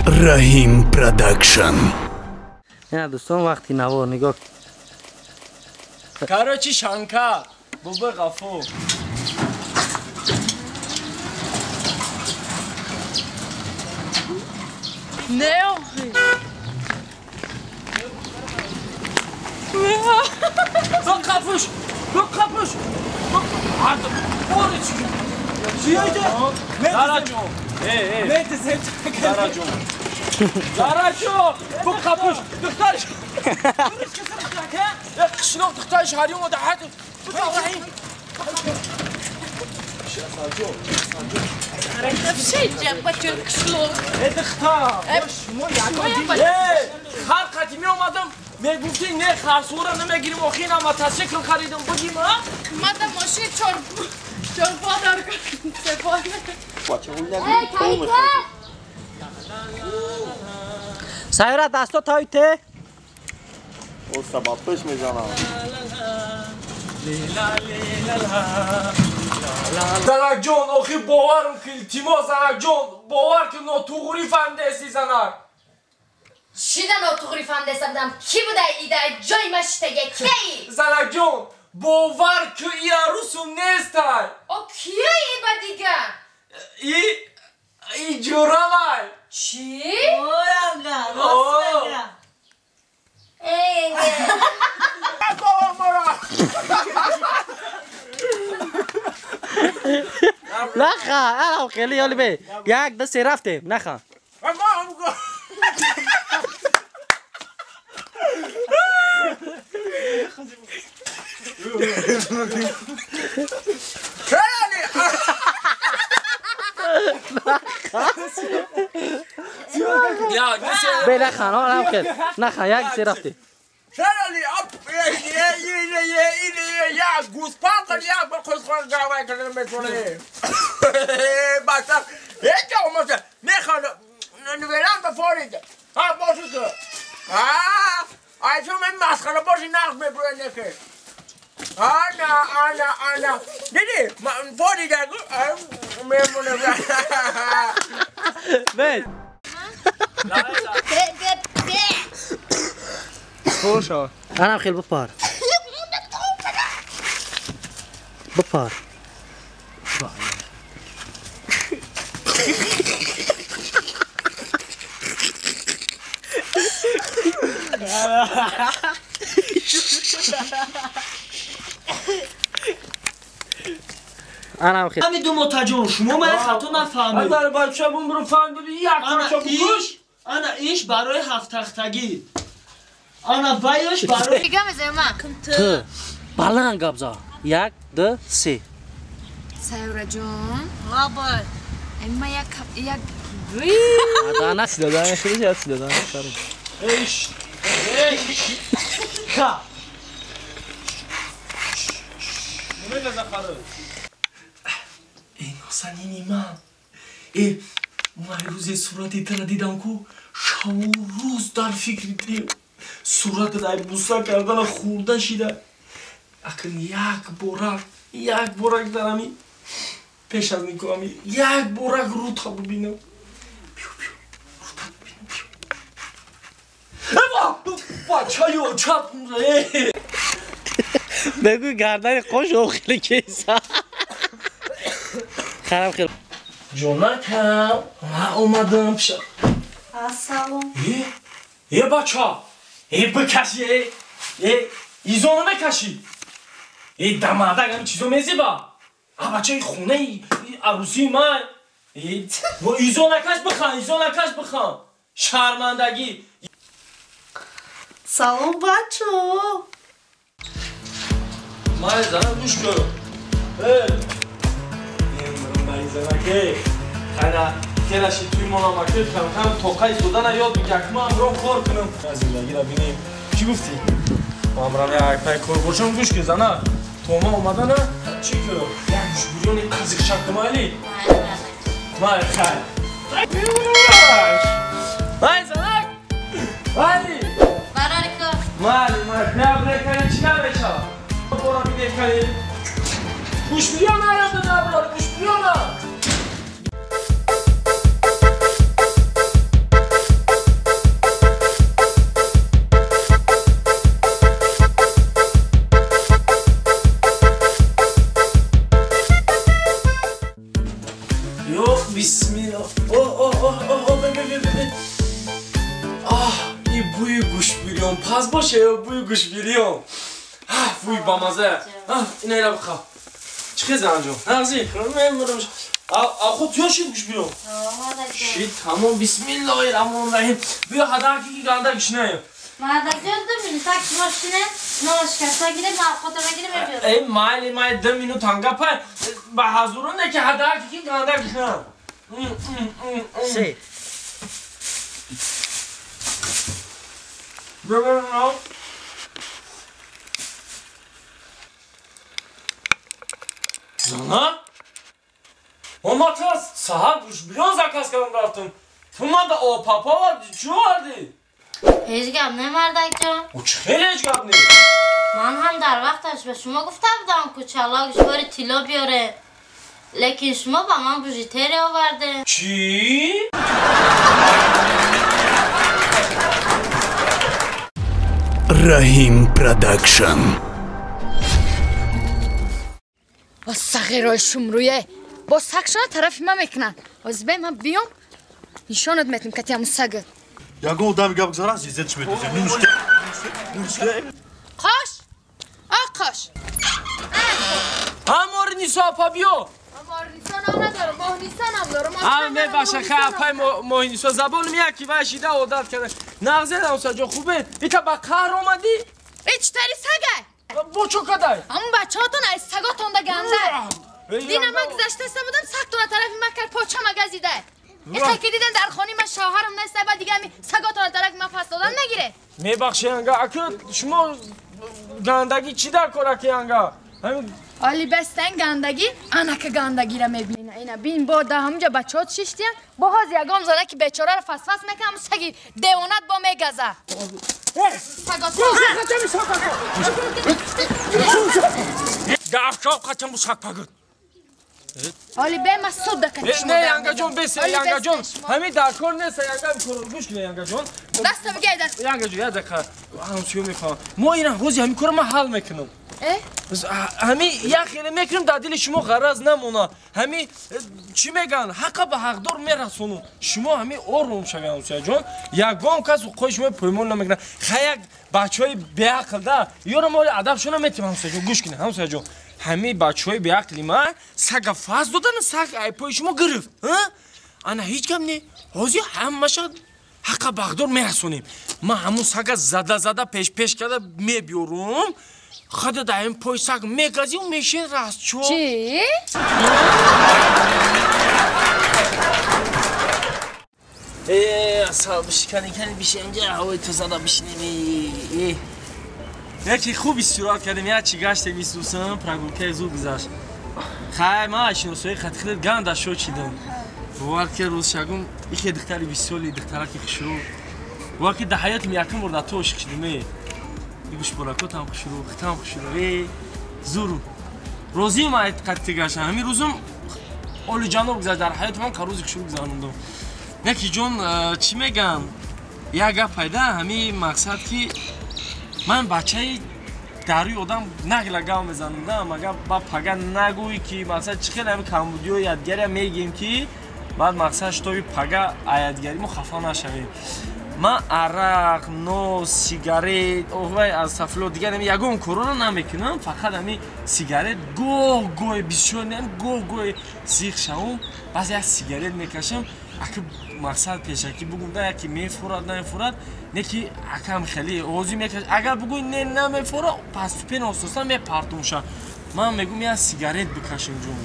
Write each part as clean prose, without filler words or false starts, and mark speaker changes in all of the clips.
Speaker 1: Раҳим Продакшн.
Speaker 2: Ина дӯстон вақти навор нигоҳ.
Speaker 3: Короче, Шанка, Бубы Ғафу.
Speaker 4: Не, охи.
Speaker 3: Қапуш, қапуш. Зараҷон. Зараҷон. Зараҷон, бу қапуш, духтариш. Қишлоқ духтариш ҳарём ода ҳад. Раҳим. Хар қати меомадам, мегуфтӣ не харсура намегирим, охина мотосикл харидам, бугим, а?
Speaker 4: Мада мошин чорпо дар сепо.
Speaker 2: Сайра дасто тойте.
Speaker 5: О сабаб пеш мезанам.
Speaker 3: Занакҷон, охи боварм ки илтимос, занакҷон, бовар ки нотуғрӣ фаҳмидаести занак.
Speaker 6: Шида нотуғрӣ фаҳмидаеста будам. Ки буда ида ҷои ма шитага кияи?
Speaker 3: Занакҷон, бовар ки и арӯсум нестай.
Speaker 6: О кияи ба дига?
Speaker 3: И ҷуравай.
Speaker 6: Чӣ?
Speaker 7: Оянга, рост мега.
Speaker 2: Наха, ана хеле ёли бе. Як, ду, се рафтем. Наха. Бе наха, на хел. Наха, як, се рафтем. Анам хел бипар. Бипар. Анам хел.
Speaker 7: Ҳамин ду мотаҷон, шумо мана хато нафаҳмед.
Speaker 3: Дар бача бумру фаҳмиди як бача букуш.
Speaker 7: Ана иш барои ҳафттахтагӣ. Ана вайш барои
Speaker 6: Дига мезанам ман.
Speaker 2: Ту баланд гап за. Як, ду, се.
Speaker 6: Сайёраҷон.
Speaker 7: Лабай.
Speaker 6: Ма як як
Speaker 2: Адана
Speaker 8: сидадан хеле зиёд сидадан.
Speaker 3: Эйш. Эйш. Ха. Эй, носанини ман. Э, ман рӯзе сурати тара дидам ку шабу рӯз дар фикри тем. Сурата дар буса кардана хурда шида. Акн як борак дарами пеш аз никоҳами як борак рута бубинам. Биё, биё, рута бубинам, биё. Эва! Бачаё, чап.
Speaker 2: Бегӯй гардани қош охили кейса. Харам хел.
Speaker 3: Ҷонакам, ман омадам пиша.
Speaker 7: Ассалом.
Speaker 3: Э, бача. Э, бикаши, э. Э, изо намекашӣ. Э, дамадак ҳамин чизо мезеба. А бачаи хонаи арӯсии ман. Э, изо накаш бихан, изо накаш бихан. Шармандагӣ.
Speaker 7: Салом, бачо.
Speaker 3: Май занак гӯш кун. Э, май занак, э. Хайна, келаши туи монамаки кам-кам тоқа истодана ёд бигир. Ман ҳамроҳ кор кунам. Зиндагиро бинем. Чӣ гуфтӣ? Ман ҳамроҳ як пай кор бошам, гӯш кун занак. То ман омадана чӣ кунам? Як гӯшбурёни қазиқшак кумайли? Май хай. Май занак! Майли!
Speaker 6: Барарико.
Speaker 3: Майли, май, набрекани чӣ намешавад? Бора бинекани. Гӯшбурён наёда наброр, гӯшбурёна! Оҳ, ин бӯи гӯшбирён паз боше ё бӯи гӯшбирён? Бӯи бамаза. Ина бихаб. Чӣ хел занҷон? Нағзи? Мемурам. Ахо тиё шид гӯшбирён? Шид, тамом. Бисмиллоҳи раҳмони раҳим. Биё ҳадаки ки ганда гишнаем.
Speaker 6: Мардакҷон, 2 минут так шумо шинед, нола шикаста гиред, ман овқотама гирем мебиёрам.
Speaker 3: Эй, майли, майли, 2 минут ҳанга пай. Ба ҳазуруне ки ҳадаки ки ганда гишнаем.
Speaker 2: Се.
Speaker 3: Зана? Оматас, саҳар гӯшбирён заказ кардам рафтам. Ту мада опапа оварди, чӣ овардӣ?
Speaker 6: Ҳеҷ гап не, мардакҷон.
Speaker 3: Ӯ чӣ хеле ҳеҷ гап не?
Speaker 6: Ман ҳам дар вақташ ба шумо гуфта будам, ку чалла гӯшвори тилло биёре. Лекин шумо ба ман бижутерия оварде.
Speaker 3: Чӣ?
Speaker 1: Раҳим Продакшн.
Speaker 4: Сағирои шумрӯе бо сагшона тарафи ман мекунанд. Ҳозир ман биём нишонат метам кати ҳамун сагат.
Speaker 5: Ягон одами гап гузара, зизетш метозем.
Speaker 4: Қош! А қош!
Speaker 3: Ҳамори Нисо апа биё!
Speaker 4: Ҳамори Нисо ном надорам, Моҳнисо ном дорам.
Speaker 3: Ҳам мебаша хай апай Моҳнисо забонам яки вай шида одат карда. Нағзе ҳамсаҷон хубе? Ита ба қаҳр омадӣ?
Speaker 4: Э читари сагай?
Speaker 3: Бо чо кадай?
Speaker 4: Ҳамун бачаҳотон аз саготонда ганда. Дина ман гузаштаста будам, сагтона тарафи ман кард, почама газида. Ихе ки дидан дар хони ман шавҳарам нест, баъд дига ҳами саготона тарафи ман пас додан нагире.
Speaker 3: Мебахшед анга, аки шумо гандагӣ чӣ дар кор аки анга?
Speaker 4: Оли бастан гандагӣ, анака гандагиро мебинӣ. Ина бин бо да ҳамунҷа бачаҳот шиштиян, бо ҳозир ягон зана ки бечораро фасфас мекунад, ҳамун саги девонат бо мегаза.
Speaker 3: Гафшоп қачам саг пагуд.
Speaker 4: Оли бе ма суд дакати шумо.
Speaker 3: Не, янгаҷон, бесе, янгаҷон. Ҳамин дар кор нест, янга гӯш кунед, янгаҷон.
Speaker 4: Даста бигай даст.
Speaker 3: Янгаҷон, як дақиқа. Ҳамсӯё мефаҳмам. Мо ина ҳозир ҳамин корро ман ҳал мекунам. Ҳамин як хеле мекунем, дар дили шумо ғараз намона. Ҳамин чӣ мегӯянд, ҳаққа ба ҳақдор мерасонум. Шумо ҳамин ором шавед, ҳамсояҷон. Ягон кас ҳуқуқи шумо поймол намекунад. Хай як бачаҳои беақл да, ёро мо адабшона метиҳем, ҳамсояҷон. Гӯш кунед, ҳамсояҷон. Ҳамин бачаҳои беақли ман сага фаз додан, саг айпои шумо гирифт. Ана ҳеҷ гап не. Ҳозир ҳамаша ҳаққа ба ҳақдор мерасонем. Ман ҳамун сага зада-зада пеш-пеш карда мебиёрум. Хада дар ин пой саг мегазию мешин растчо.
Speaker 4: Чӣ?
Speaker 3: Асал бишикани кани бишинҷа ҳавои тозада бишинем. Яке хуб истироҳат кардем, як чӣ гаштем исусам, прогулкаи зуд гузашт. Хай, ман аз шиносоии хатихилет ганда шод шидам. Бовар ки рӯз шагум ихе духтари бисёли, духтараки хушрӯ. Бовар ки дар ҳаётим якум бор дар ту ошиқ шидам. Э. Гӯшборакотам хушрӯ, хитам хушрӯ. Э, зуру. Розиам аз қатти гаштам. Ҳамин рӯзум олиҷаноб гузашт, дар ҳаёти ман рӯзи хушрӯ гузарондам. Неки ҷон, чӣ мегӯям? Як гап пайда, ҳамин мақсад ки ман бачаи дарӯи одам нағла гав мезанам, да, мага ба пага нагӯӣ ки мақсад чӣ хеле ҳамин камбудиҳои ядгария мегӯем ки баъд мақсад шитоби пага аядгари мо хафа нашавем. Ман арақ, нос, сигарет, оҳвай аз сафло дигар ҳамин ягон корона намекунам, фақат ҳамин сигарет гоҳ-гоҳе бисёр не, гоҳ-гоҳе зиқ шавам, баъзе як сигарет мекашам, аки мақсад пешакӣ бугум да яке мефурад, намефурад, не ки акам хеле ҳозир мекаш. Агар бугӯй не намефура, паступен ососан мепартумша. Ман мегӯм як сигарет бикашем ҷон.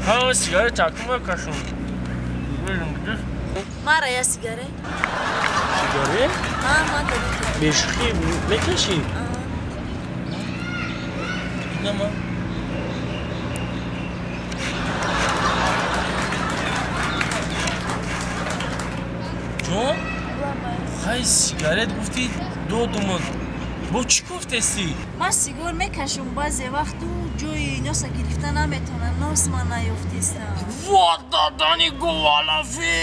Speaker 3: Ҳа, сигарет акум мекашам.
Speaker 8: Мара я сигарет.
Speaker 3: Сигарет?
Speaker 8: Ҳа, ман дадам.
Speaker 3: Бешухӣ мекашӣ? Инама. Ҷон? Хай сигарет гуфтӣ додумад. Бо чӣ гуфтестӣ?
Speaker 8: Ман сигор мекашам баъзе вақту ҷои носа гирифта наметавонам, нос ман наёфтестам.
Speaker 3: Во додани гувалафи!